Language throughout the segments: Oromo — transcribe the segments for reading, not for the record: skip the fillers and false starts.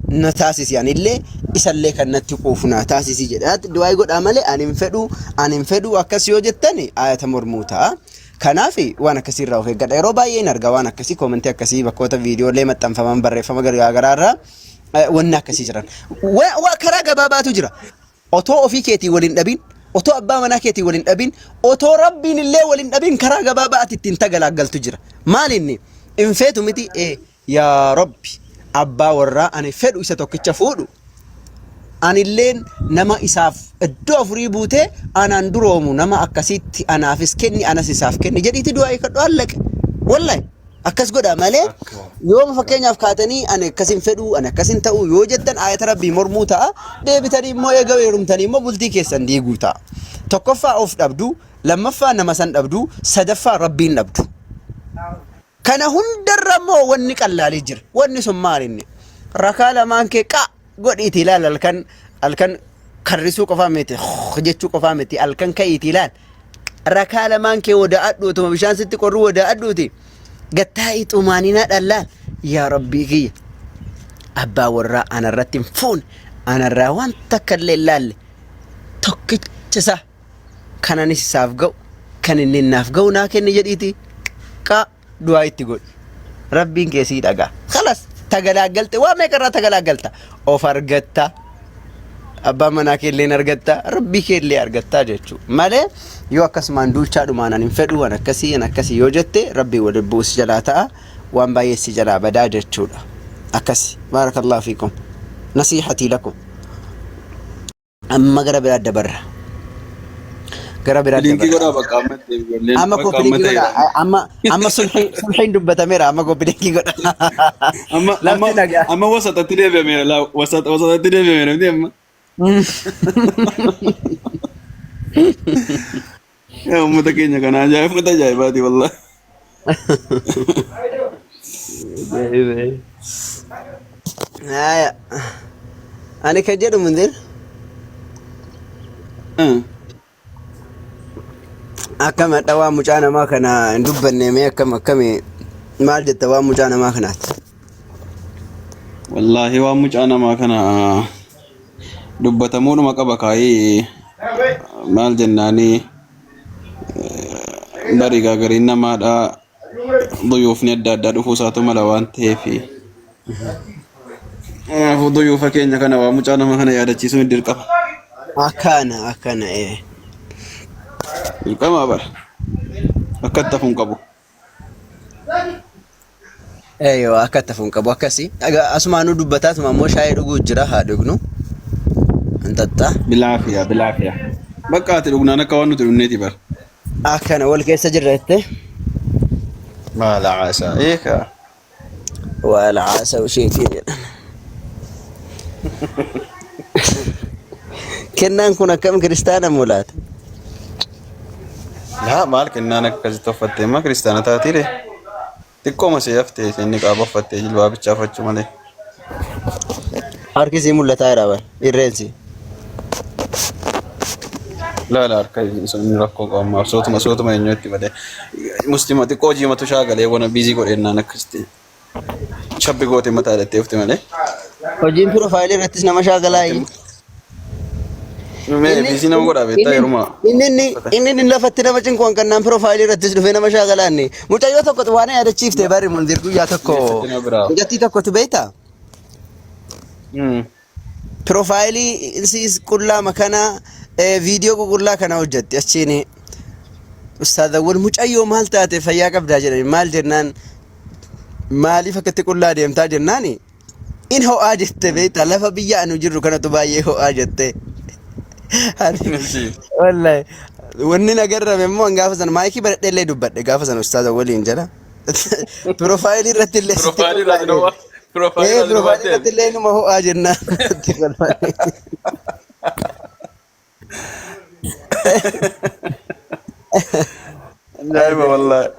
na taasisi anillee isallee kan natti quufu naa taasisi jedhaatti du'aa'ii godhaa malee ani hin fedhu ani hin fedhu akkas yoo jettan aayata mormuu ta'a. Kanaaf waan akkasii irraa of eeggadha. Yeroo baay'ee hin arga waan akkasii koomentii akkasii bakkoota viidiyoolee maxxanfaman barreeffama garaa irraa wanni akkasii jiran. Karaa gabaabaatu jira. Otoo ofii keetii wal hin dhabin, otoo abbaa manaa keetii wal hin dhabin, otoo rabbiin illee wal hin dhabin karaa gabaabaa ati ittiin tagalaaggaltu jira. Maal inni? Hin feetu miti ee yaa Rabbi abbaa warraa ani fedhu isa tokkicha fuudhu anilleen nama isaaf iddoo afurii buutee anaan duroomu nama akkasitti anaafis kenni anas isaaf kenni jedhiiti du'aa kadhu allaqe. Wallahi akkas godha malee yooma fakkeenyaaf kaatanii ani akkas hin fedhu ani akkas hin ta'u yoo jettan aayata rabbii mormuu ta'a deebitanii immoo eega heerumtanii immoo bultii keessan diiguu ta'a. Tokkoffaa of dhabdu, lammaffaa nama san dhabdu, sadaffaa rabbiin dhabdu. Kana hundarra immoo wanni qallaalee jira. Wanni sun maal inni? Rakaa lamaan kee qa godhiitii ilaal halkan halkan karrisuu qofaa miti jechuu qofaa miti halkan ka'iitii ilaal. Rakaa lamaan kee wadaa'adhu otuma bishaan sitti qorruu wadaa'adhuuti. Gattaa'ii xumaaninaa dhallaal. Yaa Rabbii kiyya. Abbaa warraa anarratti hin fuune anarraa waan takka illee hin laalle tokkicha isaa kan anis isaaf ga'u kan inni naaf ga'u naa kenni jedhiiti qaa du'aa itti godhi. Rabbiin kee sii dhagaa. Kalas tagalaagallte waa meeqa irraa tagalaagalta of argatta. Abbaa manaa kee illee argatta rabbii kee illee argatta jechuudha. Malee yoo akkasumaan duuchaadhumaan ani hin fedhu an akkasii an akkasii yoo jette rabbii wal bu'u si jalaa ta'a waan baay'ee si jalaa badaa jechuudha. Akkasi. Baarakallahu fiikum. Nasiihatii lakum. Amma gara biraa dabarra. Gara biraa Liinkii dabarra. godhaa bakka amma itti ijoolleen Amma bakka amma koppiliinkii ta'eera. godha. Amma amma sulhiin dubbatameera. Amma koppiliinkii godha. Amma amma Lafti nagaa. amma wasatatti deebi'ameera laa wasatatti deebi'ameera miti amma. Yaa uummata keenya kana ajaa'iba uummata ajaa'ibaati wallahi. Haya. Ani kan jedhu mundir akkam hadha waan mucaa namaa kana hin dubbanne mee akkam akkami maal jetta waan mucaa namaa kanaati. Wallaahi waan mucaa namaa kana dubbatamuudhuma qaba kaayee maal jennaanii bari gaagariin namaadha duyuufni adda addaa dhufuu isaatu mala waan ta'eef. Kanaafuu duyuufa keenya kana waan mucaa nama kana yaadachiisuun dirqama. Akkana akkana ee. Dirqama bara. Akka itti hafuun qabu. Eeyyoo akka itti hafuun qabu akkasi. Egaa asumaanuu dubbataatuma ammoo shaayii dhuguu jira haa dhugnu. Hin xaxxaa. Bilaafiya bilaafiya. Bakka ati dhugnaan akka waan nuti dhugneeti bara. Akkana wal keessa jirra jettee. Maala caasaa eekaa. Waala haasawu isheetiin jedhan. Kennaan kun akkam kiristaana moo laata? Laa maal kennaan akkasitti uffattee immoo kiristaana taatiire. Xiqqooma see haftee isheen niqaaba uffattee jilbaabichaa uffachuu malee. Harki isii mul'ataa jira bara irreensi. Laala harka sun rakkoo qabu ammaaf sootuma sootuma eenyu itti malee. Muslima xiqqoo jiimatu shaagalee wana biizii godheennaan akkasitti chabbi goote mataa hidhattee ufti malee. Hojiin piroofaayilii irrattis nama shaakalaa. Mee biizii nama godhaa beektaa yeruma. Inni inni inni inni lafatti nama cinqu hanqannaan piroofaayilii irrattis dhufee nama shaakalaanni. Mucayyoo tokkotu waan yaadachiifte bari mundir guyyaa tokko Xiyyeeffatti nama biraa. mucattii tokkotu beektaa? Piroofaayilii isiis qullaa makanaa viidiyoo ququllaa kana hojjetti achiin ustaazawwan mucayyoo maal taate fayyaa qabdaa jedhani maal jennaan maaliif akkatti qullaa deemtaa jennaani in ho'aa jette beektaa lafa biyya anu jirru kanatu baay'ee ho'aa jette. Wallahi wanni na garrame immoo gaafa sana maayikii baradhee illee dubbadhe gaafa sana ustaaza waliin jala. Piroofaayilii irratti illee sitti Piroofaayilii irratti qullaa nama piroofaayilii Ee irratti nama piroofaayilii irratti illee inuma ho'aa jennaan. Itti kolfame. Ajaa'iba wallaahi.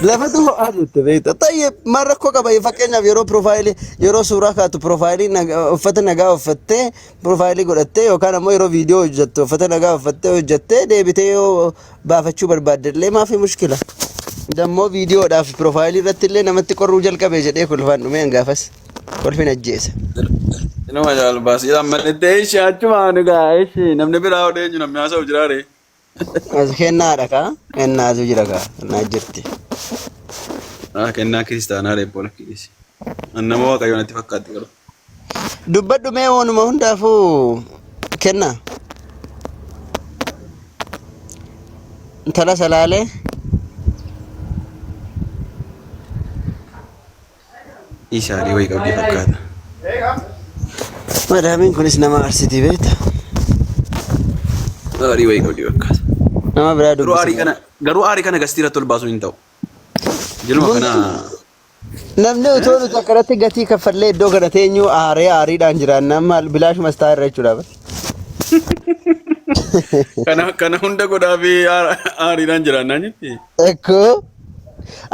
Lafatu ho'aa jette beekta. Tayyib maal rakkoo qaba fakkeenyaaf yeroo piroofaayilii yeroo suuraa kaatu piroofaayilii uffata nagaa uffattee piroofaayilii godhattee yookaan ammoo yeroo viidiyoo hojjettu uffata nagaa uffattee hojjettee deebitee yoo baafachuu barbaadde illee maafi mushkila. Dammoo viidiyoodhaaf piroofaayilii irratti illee namatti qorruu jalqabe jedhee kolfaan dhumee hangaafas. Kolfin ajjeesa. Inuma jaalbaas ammallee ishee achumaan egaa ishee namni biraa odee eenyu namni haasa'u jiraare. As kennaadha kaa. Kennaatu jira kaa. Kennaa jirti. Ah, kennaa kiristaanaa reebboo lakkiisi. Nama waaqayyoon natti fakkaatti garuu. Dubbadhu mee waanuma hundaafuu kenna. Intala salaalee. Isaarii wayii qabdii fakkaata. Madaamiin kunis nama aarsitii beekta. Aarii wayii qabdii fakkaata. Nama biraa Garuu aarii dubbisa. kana garuu aarii kana gastii irratti ol baasuun hin ta'u. Jilma kana Namni otoo nuti akkanatti gatii kaffallee iddoo kana teenyu aaree aariidhaan jiraannaan maal bilaashuma sitaa irra jechuudha. Kana kana hunda godhaa fi aariidhaan jiraannaan jetti. Ekkoo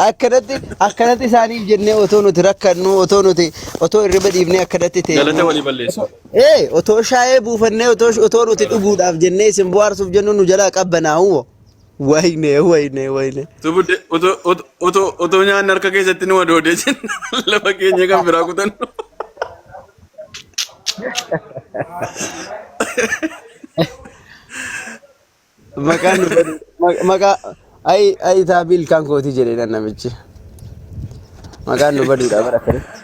akkanatti akkanatti isaaniif jennee otoo nuti rakkannu otoo nuti otoo hirriba dhiifnee akkanatti Galata teenyu. walii balleessu. Ee otoo shaayee buufannee otoo otoo nuti dhuguudhaaf jennee isin bohaarsuuf jennu nu jalaa qabbanaa'u. Wayne wayne wayne. Utuu utuu utuu utuu nyaanni harka keessatti nu adoodee jenna lafa keenya kan biraa kutannu. Maqaan nu badu maqaa ayi ayi taabii ilkaan kootii jedhee nan namichi. Maqaan nu baduudha bara kanatti.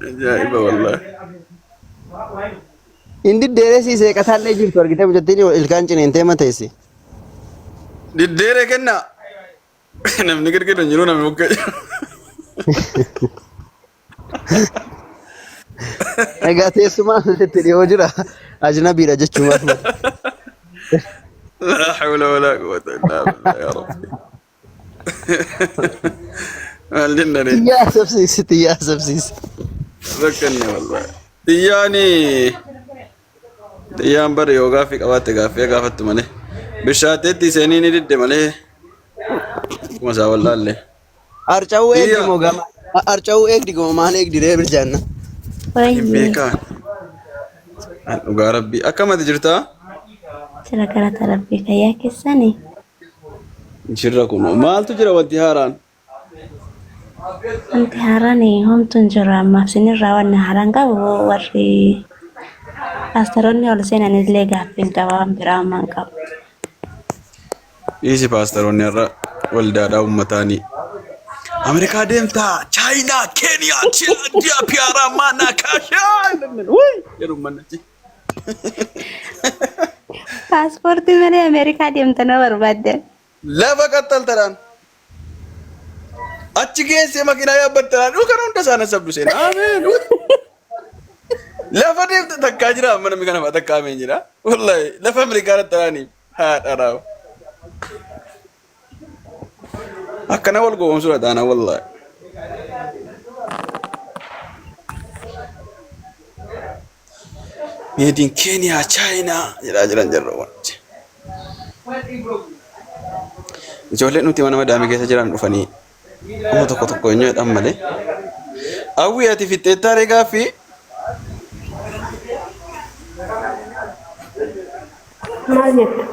Ajaa'iba wallaahi. Inni diddeeree sii seeqataallee jirtu argitee mucattiin ilkaan ciniintee mateessi. Diddeeree kennaa. Namni girgiru hin jiru namni bukkee jiru. Egaa teessumaan itti dhiyoo jira. Ajnabiidha jechuumaaf malee. Laa hawla walaa quwwata illaa billah yaa rabbi. Maal jenna ree? Xiyyaa asabsiisi xiyyaa asabsiisi. Rakkanne wallahi. Xiyyaani xiyyaan bari yoo gaaffii qabaatte gaaffii gaafattu malee. Bishaateetti seenii ni didde malee. Akkuma isaa wallaalle. Arca'uu eegdi Xiyyaa moo gama? Arca'uu eegdi moo maal eegdi ree bilchaanna? hin Wayye beekaa. An dhugaa rabbii. Akkamati jirtaa? jira galata rabbii fayyaa keessanii. Jirra kun maaltu jira wanti haaraan? Wanti haaraan homtuu hin jiru ammaaf isinirraa wanni haaraan qabu warri paastaroonni ol seenan illee gaaffiin qaba waan biraa ammaa hin qabu. Dhiisi paastaroonni har'a waldaadhaa uummataanii. Ameerikaa deemtaa, Chaayinaa, Keeniyaa, Chilaandiyaa, Piyaaraa, Maanaa, Kaashaa. Jedhu uummanni achi. Paaspoortii malee Ameerikaa deemta nama barbaadde. Lafa qaxxaltadhaan. Achi geessee makiinaa yaabbattadhaan dhuu kana hunda isaan asabdu seena. Ameen. Lafa deemte takkaa jira amma namni kana fa'a takkaa ameen jira. Wallahi lafa Ameerikaa dhaxxalaanii haadha raawu. Akkana wal gowwoomsuudha taana wallahi. Meetiin Keeniyaa, Chaayinaa jedhaa jiran jarra wanti. Ijoolleen nuti mana madaamii keessa jiran dhufanii amma tokko tokko eenyu jedhan malee. Hawwii ati fixxeettaa ree gaaffii? Maal jetta?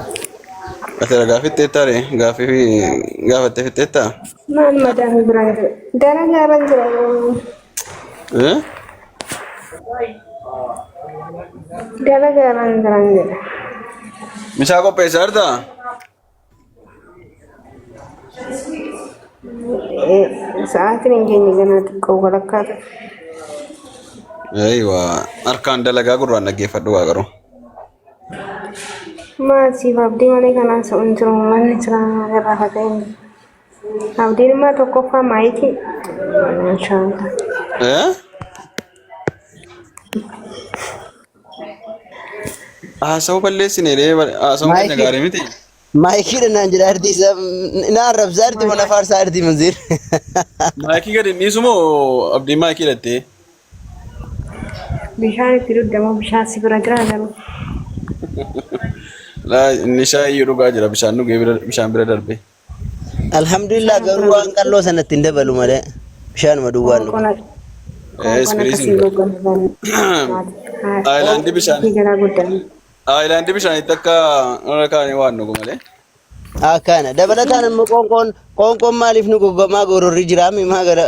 Ati ragaa fixxeettaa ree gaaffii fi gaafattee fixxeettaa? Maal madaamii biraan jira? Gara gaaraan jira. Eh? Gara gaaraan jiraan jedha. Misaa qopheessaa jirtaa? Sa'aatiin hin geenye ganaa xiqqoo walakkaa ta'e. Eeywa harkaan dalagaa gurraan dhaggeeffadhu waa garuu. Maal siif abdii malee kan haasa'u hin jiru manni jira irraa fata'e. Abdiin immoo tokkoffaa maayikii. Maashaallah. Eh? Haasa'uu balleessine ree haasa'uun keenya Maayikii gaarii miti. maayikiidha naan jedha artii isaa na arrabsaa artii mana faarsaa artii manziir. Maayikii gadi hin dhiisu moo abdiin maayikii hidhattee? Bishaan itti dugdamoo bishaan si bira jira garuu. Laa inni shaayii dhugaa jira bishaan dhugee bira bishaan bira darbe. Alhamdulillah garuu waan qalloo sanatti hin dabalu malee bishaanuma duwwaan dhuga. Qoonqoon Eh, qoonqoon ispiriisiin akkasii dha. goggogsanii. Aayilaandii bishaan Jalaa guddaan. aayilaandii bishaanitti akka warra kaanii waan dhugu malee. Akkana dabalataan immoo qoonqoon qoonqoon maaliif nu goga maa gororri jiraami maa gara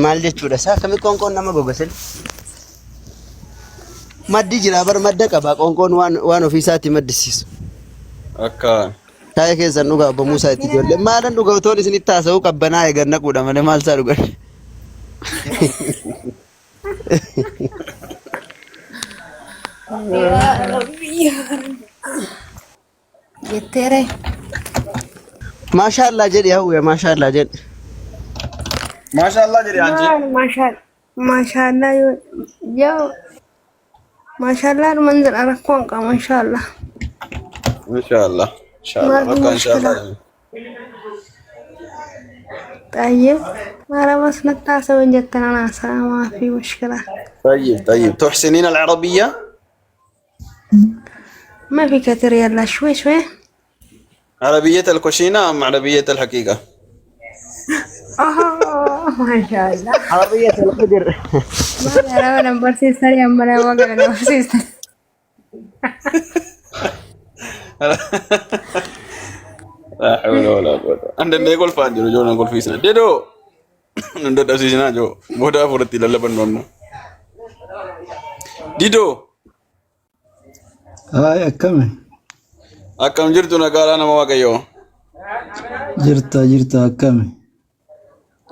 maal jechuudha isaa akkamii qoonqoon nama goga sila. Maddi jira bar madda qaba qoonqoon waan waan ofii isaatti maddisiisu. Akka Taa'ee keessan dhugaa obbo Muusaa itti ijoollee maalan dhuga otoon isinitti haasa'uu qabbanaa eegan naquudha malee maal isaa dhugan. Yaa Rabbi yaa Rabbi. Jetteere. Maashaallah jedhi hawwe maashaallah jedhi. Maashaallah jedhi anji. Maal maashaal maashaallah yoo yoo maashaallah dhuman jedha rakkoon qaba inshaallah. Inshaallah. Inshaallah. Maaltu Bakka mushkila? inshaallah. طيب ما بس نتاسع جتنا ناس ما في مشكلة. طيب طيب، تحسنين العربية؟ ما في كثير، يلا شوي شوي. عربية الكوشينة أم عربية الحقيقة؟ آه ما شاء الله. عربية القدر. ما أنا ولا برسيس يا أنا ما أنا برسيس. لا حول ولا قوة. عندنا يقول فانجر جو نقول في سنة ديدو نندد أسيسنا جو بودا فرتي للبن نونو ديدو. Haay, akkami? Akkam jirtu? Nagaadhaa nama Waaqayyoo? Jirta jirta, akkami?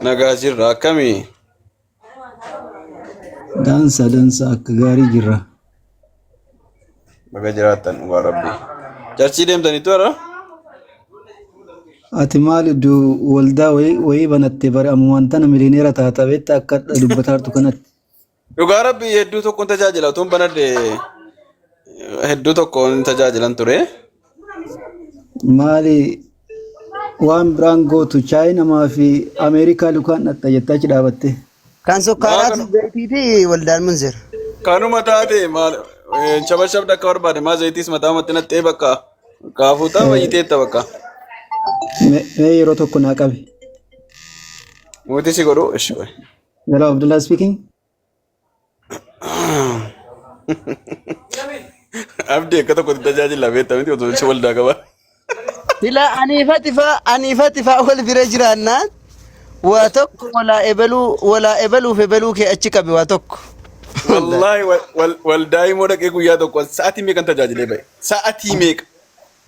Nagaa jirra, akkami? Dansa dansa, akka gaarii jirra. Baga jiraattan dhugaa rabbii. Churchii deemtaniitu har'a? Ati maal iddoo waldaa wayii wayii banatte bare ammumaan tana miliyoneera taata beektaa akka dubbataa jirtu kanatti. Dhugaa rabbii hedduu tokkoon tajaajila utuun banadhe hedduu tokkoon tajaajilan ture. Maali waan biraan gootu Chaayinamaa fi Ameerikaa lukaan dhatta jettee achi dhaabatte. Kan sukkaaraatu zayitii fi waldaan munzir. Kanuma taate maal shabashabda akka barbaade maa zayitiis mataa matti naxxee bakka kaafuutaa wayyiteetta bakka. Mee mee yeroo tokko naa qabi. Mootii si godhu ishi qoy. Hello, Abdullah speaking. Abdii akka tokkotti tajaajila beektaa miti otoo si waldaa qaba. Sila aniifati faa wal bira jiraannaan waa tokko walaa ebaluu walaa ebaluuf ebaluu kee achi qabe waa tokko. Wallaahi waldaa immoo dhaqee guyyaa tokko sa'aatii meeqan tajaajilee ba'e? Sa'aatii meeqa?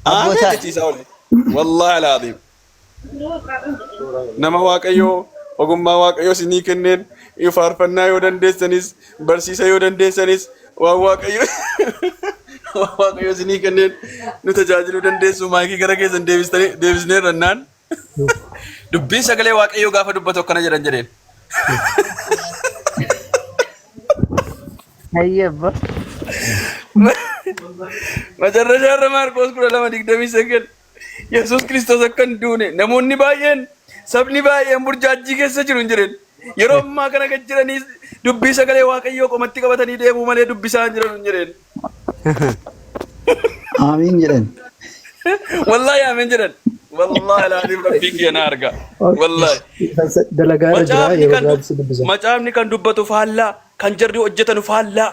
Aanee Abbootaa. jechiisaa oole. Wallaahi alaaziim. Nama Waaqayyoo ogummaa Waaqayyoo isinii kenneen faarfannaa yoo dandeessanis barsiisa yoo dandeessanis waan Waaqayyoo isinii kenneen nu tajaajiluu dandeessu maayikii gara keessan deebistanii deebisnee rannaan dubbiin sagalee Waaqayyoo gaafa dubbatu akkana jedhan jedheen. Hayyabba. Macarrashaa irra Maarqoos 12:29 Yesuus Kiristoos akka hin duune namoonni baay'een sabni baay'een burjaajjii keessa jiru hin jiren. Yeroo ammaa kana kan jiranii dubbii sagalee Waaqayyoo qomatti qabatanii deemuu malee dubbisaa hin jiran hin jireen. Amiin jedhan. Wallaahi amiin jedhan. Wallaahi laaliif rabbiin kiyya na arga. Wallaahi. Dalagaa irra jira Macaafni yeroo kan biraatti si dubbisa. Macaafni kan dubbatu faallaa kan jarri hojjetanu faallaa.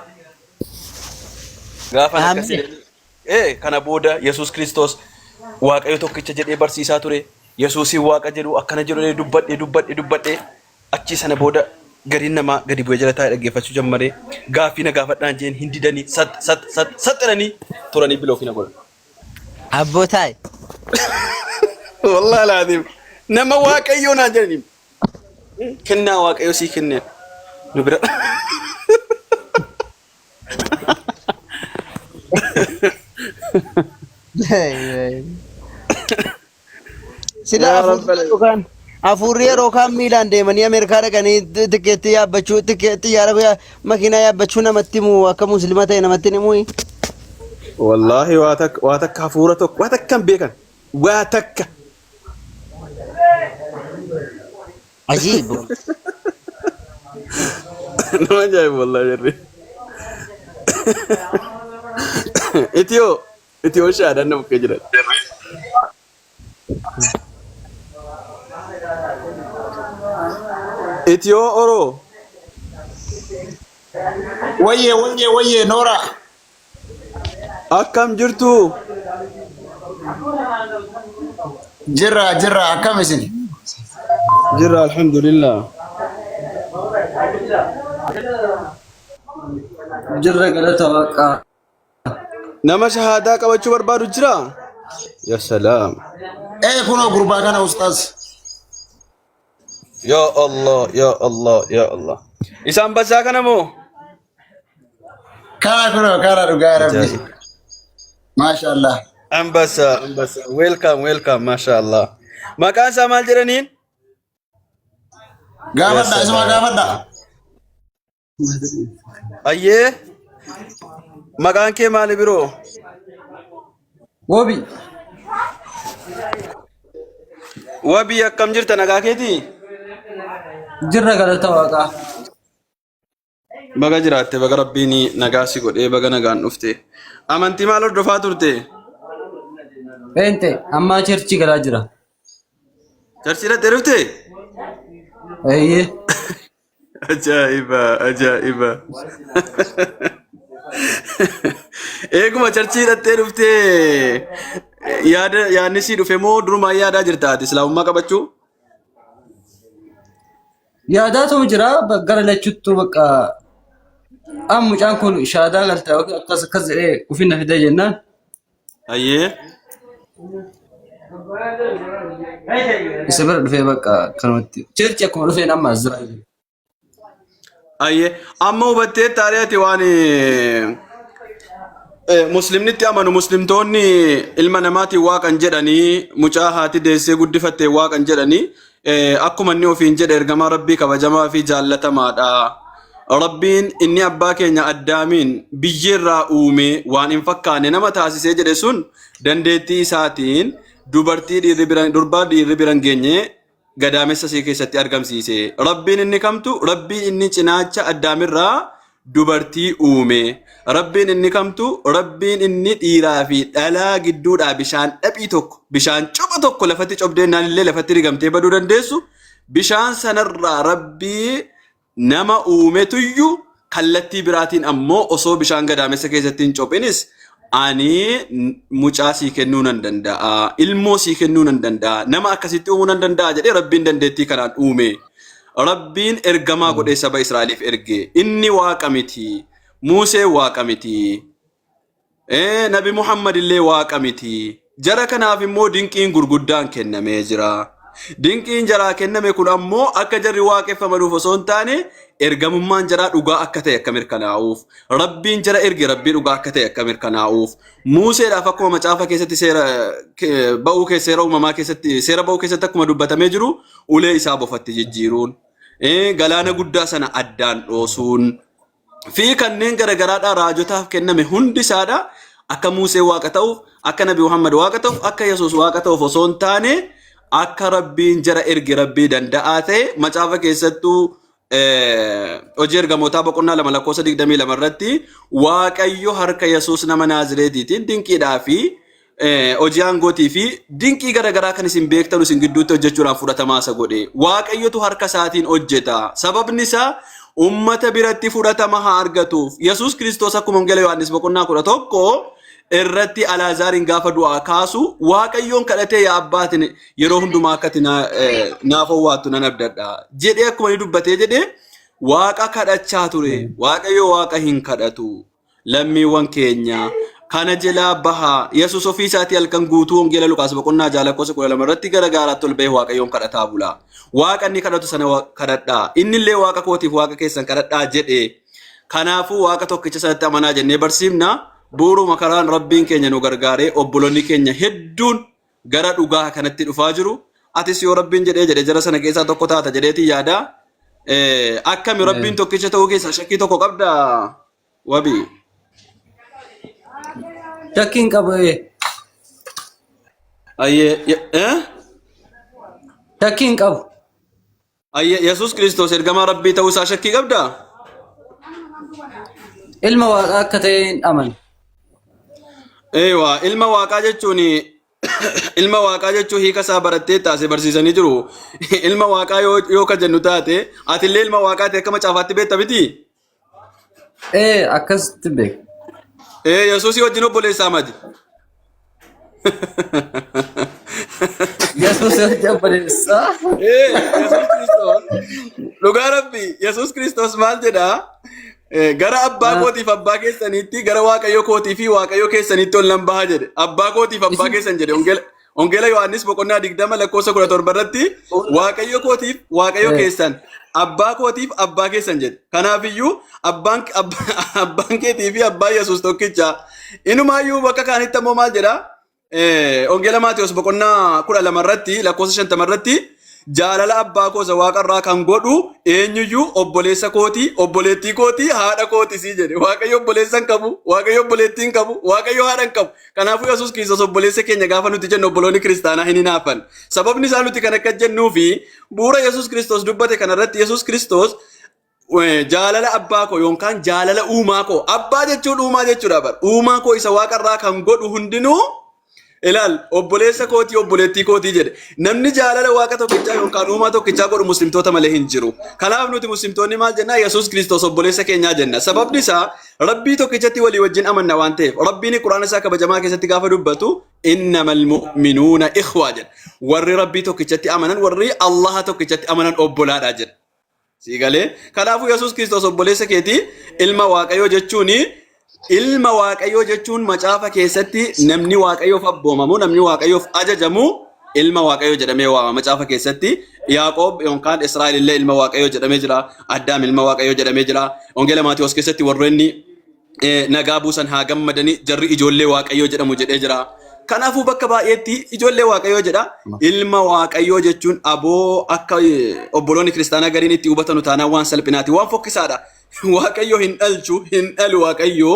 Gaafa akkas Amiin. jedhanii kana booda Yesuus Kiristoos Waaqayyo tokkicha jedhee barsiisaa ture. Yesuusin Waaqa jedhu akkana jedhu dubbadhe dubbadhe dubbadhe achii sana booda gariin namaa gadi bu'ee jala taa'ee dhaggeeffachuu jammaree gaaffii na gaafadhaan jeen hin didanii sat sat sat sat jedhanii turanii blockii na godhan. Abbootaa. Wallaahi laaziim nama Waaqayyoo naan jedhanii kennaa Waaqayyoo sii kenneen nu bira. Sila Yaa afuurri Rabbal yookaan afuurri yeroo kaan miilaan deemanii Ameerikaa dhaqanii tikeettii yaabbachuu tikeettii xiyyaara makiinaa yaabbachuu namatti himu akka musliima ta'e namatti himu. Wallaahi waa takka waa takka hafuura tokko waa takka hin beekan waa takka. Ajiib. Nama ajaa'ibu wallaahi jarri. Itiyoo itiyoo shaadaan na bukkee jiran. Itiyoo Oroo. Wayye wayye wayye Noora. Akkam jirtu? Jirra jirra akkam isin? Jirra alhamdulillah. Jirra galata waaqaa. Nama shahaadaa qabachuu barbaadu jira? Ya salaam. Ee kunoo gurbaa kana ustaaz. Ya Allah, ya Allah, ya Allah. Isaan basaa kana moo? Kana kunoo kana dhugaa rabbi. Ajaa'iba. Maasha Allah. Ambassa, ambassa. Welcome, welcome, masha Allah. Maqaan isaa maal jedhaniin? Ya Gaafadha isuma salaam. gaafadha. Ayyee, maqaan kee maali biroo? Wobi. Wabii akkam jirta nagaa keetii? Jirra galata waaqaa. Baga jiraatte baga rabbiin nagaa si godhee baga nagaan dhufte. Amantii maal hordofaa turte? Pheente ammaa cherchii galaa jira. Charchii dhattee dhufte? Eeyyee. Ajaa'iba ajaa'iba. Eeguma charchii dhattee dhuftee yaada yaadni sii dhufe moo durumaan yaadaa jirta ati islaamummaa qabachuu? Yaadaatu jira gara lachuttuu bakka an mucaan kun shaadaa galta yookiin akkas akkas jedhee ufin na fidee jennaan Ayyee. isa bira dhufee bakka kanumatti cherchi akkuma dhufeen amma as jira. Ayyee. Amma hubattee taaree ati waan muslimnitti amanu muslimtoonni ilma namaatiin waaqan jedhanii mucaa haati deessee guddifatte waaqan jedhanii akkuma inni ofiin jedhe ergamaa rabbii kabajamaa fi jaallatamaadha. Rabbiin inni abbaa keenya addaamiin biyyeerraa uume waan hin fakkaanne nama taasisee jedhe sun dandeettii isaatiin dubartii dhiirri bira durbaa dhiirri bira hin geenye gadaamessa isii keessatti argamsiise. Rabbiin inni kamtu? Rabbiin inni cinaacha Addaamirraa dubartii uume. Rabbiin inni kamtu? Rabbiin inni dhiiraa fi dhalaa gidduudhaa bishaan dhaphii tokko, bishaan copha tokko lafatti cobdeennaan illee lafatti rigamtee baduu dandeessu, bishaan sanarraa Rabbii nama uumetuyyu kallattii biraatiin ammoo osoo bishaan gadaamessa keessatti hin cophinis ani mucaa sii kennuu nan danda'a, ilmoo sii kennuu nan danda'a, nama akkasitti uumuu nan danda'a jedhee Rabbiin dandeettii kanaan uume. Rabbiin ergamaa godhee saba Israa'eliif erge. Inni waaqa miti. Muuseen waaqa miti. Nabi Muhammad illee waaqa miti. Jara kanaaf immoo dinqiin gurguddaan kennamee jira. Dinqiin jaraa kenname kun ammoo akka jarri waaqeffamanuuf osoo hin taane ergamummaan jaraa dhugaa akka ta'e akka mirkanaa'uuf, Rabbiin jara erge Rabbii dhugaa akka ta'e akka mirkanaa'uuf, Muuseedhaaf akkuma macaafa keessatti seera ba'uu keessa seera uumamaa keessatti seera ba'uu keessatti akkuma dubbatamee jiru ulee isaa bofatti jijjiiruun, galaana guddaa sana addaan dhoosuun, fi kanneen garagaraadhaa raajotaaf kenname hundi isaadha akka Muusee waaqa ta'uuf, akka Nabi Muhammad waaqa ta'uuf, akka Yesuus waaqa ta'uuf osoo hin taane akka Rabbiin jara erge Rabbii danda'aa ta'e macaafa keessattuu hojii ergamootaa boqonnaa 2 lakkoofsa 22 irratti Waaqayyo harka Yesuus nama Naazireetiitiin dinqiidhaa fi hojii aangootii fi dinqii gara garaa kan isin beektan isin gidduutti hojjechuudhaan fudhatamaa isa godhe. Waaqayyotu harka isaatiin hojjeta. Sababni isaa ummata biratti fudhatama haa argatuuf. Yesuus Kiristoos akkuma Wangeela Yohaannis boqonnaa 11 irratti Alaazaariin gaafa du'aa kaasu Waaqayyoon kadhatee yaa abbaatiin yeroo hundumaa akka ati naaf owwaattu nan abdadha jedhee akkuma inni dubbatee jedhee Waaqa kadhachaa ture. Waaqayyo Waaqa hin kadhatu. Lammiiwwan keenya kana jelaa bahaa. Yesuus ofii isaatii halkan guutuu Wangeela Luqaas boqonnaa 6 lakkoofsa 12 irratti gara gaaraatti ol ba'ee Waaqayyoon kadhataa bula. Waaqa inni kadhatu sana kadhadhaa. Inni illee Waaqa kootiif Waaqa keessan kadhadhaa jedhe. Kanaafuu Waaqa tokkicha sanatti amanaa jennee barsiifna. Bu'uuruma karaan Rabbiin keenya nu gargaaree obboloonni keenya hedduun gara dhugaa kanatti dhufaa jiru. Atis yoo Rabbiin jedhee jedhe jara sana keessaa tokko taata jedheetiin yaada. Akkami Rabbiin tokkicha ta'uu keessaa shakkii tokko qabdaa? Wabii. Shakkii hin qabu ee. Ayyee. Eh? Shakkii hin qabu. Ayyee Yesuus Kiristoos ergamaa Rabbii ta'uu isaa shakkii qabdaa? Ilma waaqaa akka ta'e hin amanu. Eewa ilma waaqaa jechuun ilma waaqaa jechuun hiika isaa barattee taase barsiisanii jiru. Ilma waaqaa yoo ka jennu taate atillee ilma waaqaati akka macaafaatti beekta miti? Ee akkasitti beeka. Ee Yesuusii wajjin obboleessaa mati. Yesuus yoo obboleessa. Yesuus Kiristoos dhugaa Rabbi, Yesuus Kiristoos maal jedhaa? Gara abbaa kootiif abbaa keessaniitti, gara Waaqayyo kootii fi Waaqayyo keessaniitti ol nan baha jedhe. Abbaa kootiif abbaa keessan jedhe. Wangeela Yohaannis boqonnaa 20 lakkoofsa 17 irratti Waaqayyo kootiif Waaqayyo keessan, abbaa kootiif abbaa keessan jedhe. Kanaafiyyuu abbaan keetii fi abbaan Yesuus tokkicha. Inumaayyuu bakka kaanitti ammoo maal jedhaa? Wangeela Maatiyos boqonnaa 12 irratti lakkoofsa 50 irratti, jaalala abbaa koo isa waaqarraa kan godhu eenyuyyuu obboleessa kootii, obboleettii kootii, haadha kootii sii jedhe. Waaqayyo obboleessa hin qabu, Waaqayyo obboleettii hin qabu, Waaqayyo haadha hin qabu. Kanaafuu Yesuus Kiristoos obboleessa keenya gaafa nuti jennu obboloonni kiristaanaa hin hinaafan. Sababni isaa nuti kan akka jennuu fi bu'uura Yesuus Kiristoos dubbate kanarratti, Yesuus Kiristoos jaalala abbaa koo yookaan jaalala uumaa koo, abbaa jechuun uumaa jechuudha bar, uumaa koo isa waaqarraa kan godhu hundinuu ilaal obboleessa kootii, obboleettii kootii jedhe. Namni jaalala Waaqa tokkichaa yookaan uumaa tokkichaa godhu muslimtoota malee hin jiru. Kanaaf nuti muslimtoonni maal jennaa? Yesuus Kiristoos obboleessa keenyaa jenna. Sababni isaa Rabbii tokkichatti walii wajjin amanna waan ta'eef. Rabbiin Quraana isaa kabajamaa keessatti gaafa dubbatu innamal mu'minuuna ikhwaa jedha. Warri Rabbii tokkichatti amanan, warri Allaha tokkichatti amanan obbolaadha jedha. Sii galee? Kanaafuu Yesuus Kiristoos obboleessa keetii. Ilma Waaqayyoo jechuun, ilma Waaqayyoo jechuun macaafa keessatti namni Waaqayyoof abboomamu, namni Waaqayyoof ajajamu ilma Waaqayyoo jedhamee waamama macaafa keessatti. Yaaqoob yookaan Israa'el illee ilma Waaqayyoo jedhamee jira. Addaam ilma Waaqayyoo jedhamee jira. Wangeela Maatiyoos keessatti warreenni nagaa buusan haa gammadanii, jarri ijoollee Waaqayyoo jedhamu jedhee jira. Kanaafuu bakka baay'eetti ijoollee Waaqayyoo jedha. Ilma Waaqayyoo jechuun aboo akka obboloonni kiristaanaa gariin itti hubatanu taanaan waan salphinaati. Waan fokkisaadha. Waaqayyo hin dhalchu, hin dhalu Waaqayyo.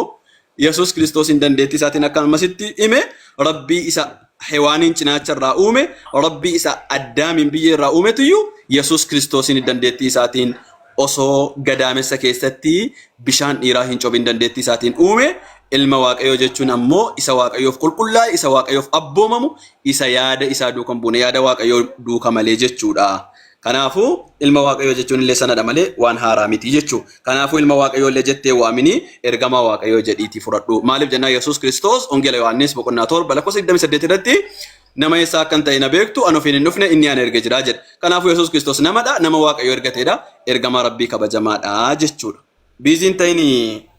Yesuus Kiristoos hin dandeettii isaatiin akka ammasitti hime, Rabbii isa Hewaaniin cinaacha irraa uume, Rabbii isa Addaamiin biyyee irraa uumetuyyuu Yesuus Kiristoosiin dandeettii isaatiin osoo gadaamessa keessatti bishaan dhiiraa hin cobin dandeettii isaatiin uume. Ilma Waaqayyoo jechuun ammoo isa Waaqayyoof qulqullaa'e, isa Waaqayyoof abboomamu, isa yaada isaa duuka hin buune, yaada Waaqayyoo duuka malee jechuudha. Kanaafuu ilma Waaqayyoo jechuun illee sanadha malee waan haaraa miti jechuu. Kanaafuu ilma Waaqayyoo illee jettee waamini, ergamaa Waaqayyoo jedhiitii fudhadhu. Maaliif jennaan Yesuus Kiristoos Wangeela Yohaannis boqonnaa 7 lakkoofsa 28 irratti, nama eessaa akkan ta'e na beektu, ani ofiin hin dhufne, inni ana erge jira jedhe. Kanaafuu Yesuus Kiristoos namadha, nama Waaqayyo ergateedha, ergamaa Rabbii kabajamaadha jechuudha. Biiziin ta'in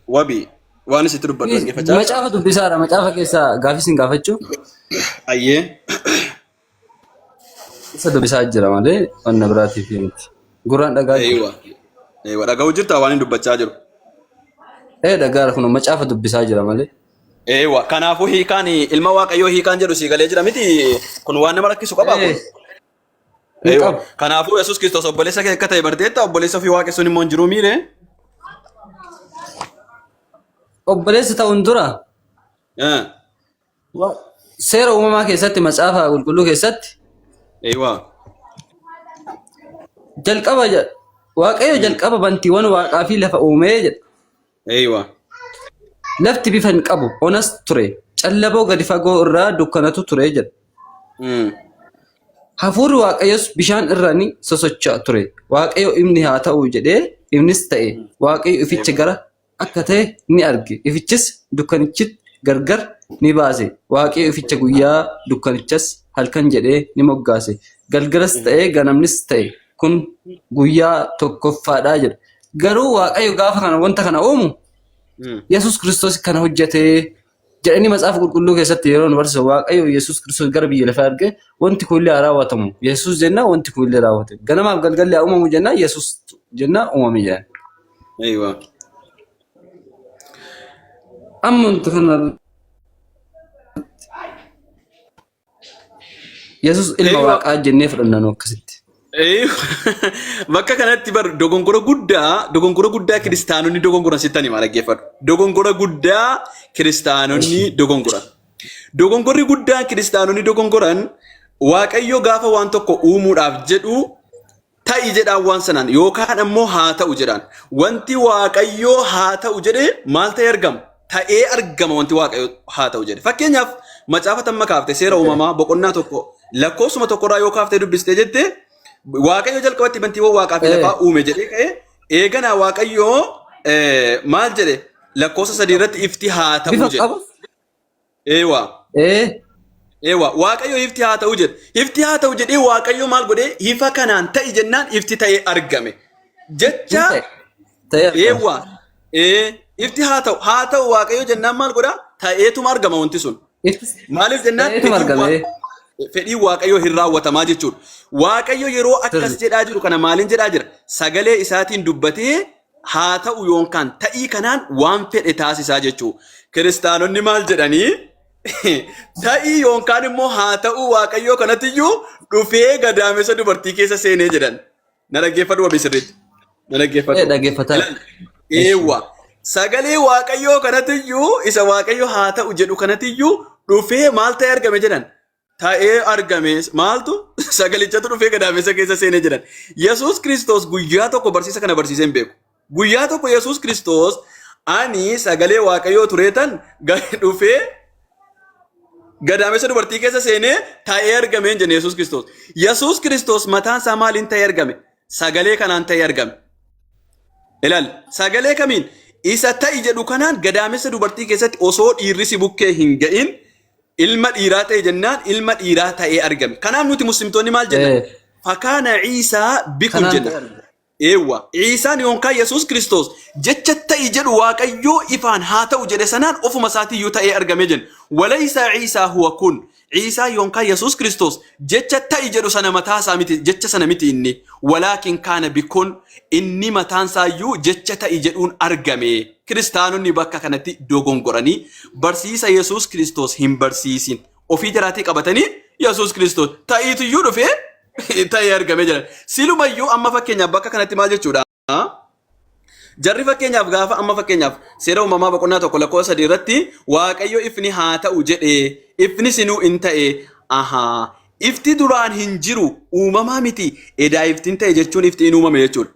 wabi waan isitti dubbadhu dhaggeeffachaa. Macaafa dubbisaadha. Macaafa keessaa gaafii sin gaafachuu Ayyee. Isa dubbisaa jira malee wanna biraatiif miti. Gurraan dhagaa jira. Eeywa. Eeywa, dhaga'uu jirta waan hin dubbachaa jiru. Ee, dhagaara kun macaafa dubbisaa jira malee. Eewa, kanaafuu hiikaan ilma Waaqayyoo hiikaan jedhu sii galee jira miti, kun waan nama rakkisu qabaa kun? Ee, hin Eewa, qabu. kanaafuu Yesuus Kiristoos obboleessa kee akka ta'e barteetta, obboleessa ofii waaqessuun immoo hin jiruu miire? Obboleessa ta'uun dura seera uumamaa keessatti, macaafa qulqulluu keessatti jalqaba jedha. Waaqayyo jalqaba bantiiwwan waaqaa fi lafa uumee jedha. Lafti bifa hin qabu, onas ture. Callaboo gadi fagoo irraa dukkanatu ture jedha. Hafuurri Waaqayyoos bishaan irra ni sosocho'a ture. Waaqayyo ifni haa ta'u jedhee, ifnis ta'e. Waaqayyo ificha gara akka ta'e ni arge. Ifichis dukkanichi gargar ni baase. Waaqayyo ificha guyyaa, dukkanichas halkan jedhee ni moggaase. Galgalas ta'e, ganamnis ta'e. Kun guyyaa tokkoffaadha jedha. Garuu Waaqayyo gaafa kana wanta kana uumu Yesuus Kiristoos kana hojjete jedhanii macaafa qulqulluu keessatti yeroo nu barsiisan, Waaqayyo Yesuus Kiristoos gara biyya lafaa erge, wanti kun illee haa raawwatamu. Yesuus jennaa wanti kun illee raawwate. Ganamaaf galgalli haa uumamu jennaa Yesuus jennaa uumame jedhan. Amma wanta kana Yesuus ilma Waaqaa jennee fudhanna nu akkasitti. Bakka kanatti bar dogongora guddaa kiristaanonni dogongoran sittan himaa, dhaggeeffadhu. Dogongora guddaa kiristaanonni dogongoran. Dogongorri guddaan kiristaanonni dogongoran, Waaqayyo gaafa waan tokko uumuudhaaf jedhu ta'i jedhaan waan sanaan yookaan ammoo haa ta'u jedhaan. Wanti Waaqayyoo haa ta'u jedhe maal ta'ee argama? Ta'ee argama wanti Waaqayyo haa ta'u jedhe. Fakkeenyaaf macaafa tamma kaafte, seera uumamaa boqonnaa 1 lakkoofsuma tokkorraa yoo kaaftee dubbistee jette, Waaqayyo jalqabatti bantiiwwan waaqaa fi lafaa uume jedhee ka'e. Eeganaa Waaqayyo maal jedhe? Lakkoofsa 3 irratti ifti haa ta'u Bifa jedhe. qaba. Eewa. Eewwa Waaqayyo ifti haa ta'u jedhe. Ifti haa ta'u jedhee Waaqayyo maal godhee ifa kanaan ta'i jennaan ifti ta'ee argame. Hin Jecha ta'e. Ta'ee argame. eewwa ee ifti haa ta'u haa ta'u Waaqayyo jennaan maal godhaa ta'eetuma argama wanti sun. Ifti Maaliif jennaan ta'eetuma fedhiin argame. Fedhiin Waaqayyoo hin raawwatamaa jechuudha. Waaqayyo yeroo akkas Sirri. jedhaa jiru kana maaliin jedhaa jira? Sagalee isaatiin dubbatee haa ta'u yookaan ta'ii kanaan waan fedhe taasisaa jechuudha. Kiristaanonni maal jedhanii? Ta'ii yookaan immoo haa ta'u Waaqayyoo kanatiyyuu dhufee gadaamessa dubartii keessa seenee jedhan. Na dhaggeeffadhu wabii sirriitti. Na Ee dhaggeeffadhu. dhaggeeffataa. Ilaali. Eewwa. Sagalee Waaqayyoo kanatiyyuu isa Waaqayyo haa ta'u jedhu kanatiyyuu dhufee maal ta'e argame jedhan. Ta'ee argame maaltu sagalichatu dhufee gadaamessa keessa seenee jedhan. Yesuus Kiristoos guyyaa tokko barsiisa kana barsiisee hin beeku. Guyyaa tokko Yesuus Kiristoos ani sagalee Waaqayyoo tureetan dhufee gadaamessa dubartii keessa seenee ta'ee argame hin jenne Yesuus Kiristoos. Yesuus Kiristoos mataan isaa maaliin ta'ee argame? Sagalee kanaan ta'ee argame. Ilaali, sagalee kamiin? Isa ta'i jedhu kanaan gadaamessa dubartii keessatti osoo dhiirri si bukkee hin ga'in ilma dhiiraa ta'e jennaan ilma dhiiraa ta'ee argame. Kanaaf nuti muslimtoonni maal jenna? Ee. Fakaana Ciisaa bikun Kanaan jenna. ta'e argame. Eewwa. Ciisaan yookaan Yesuus Kiristoos jecha ta'i jedhu Waaqayyoo ifaan haa ta'u jedhe sanaan ofuma isaatiiyyuu ta'ee argame jenna. Walaysa Ciisaa huwa kun. Ciisaa yookaan Yesuus Kiristoos jecha ta'i jedhu sana mataa isaa miti jecha sana miti inni. Walaakin kaana bikun inni mataan isaayyuu jecha ta'i jedhuun argame. Kiristaanonni bakka kanatti dogongoranii barsiisa Yesuus Kiristoos hin barsiisin. Ofii jaraatii qabatanii Yesuus Kiristoos ta'iituyyuu dhufee ta'ee argame jedhan. Silumayyuu amma fakkeenyaaf bakka kanatti maal jechuudha? Jarri fakkeenyaaf gaafa amma fakkeenyaaf seera uumamaa boqonnaa 1 lakkoofsa 3 irratti Waaqayyo ifni haa ta'u jedhee ifni sinuu in ta'e ahaa ifti duraan hin jiru uumamaa miti edaa iftiin ta'e jechuun ifti in uumame jechuudha.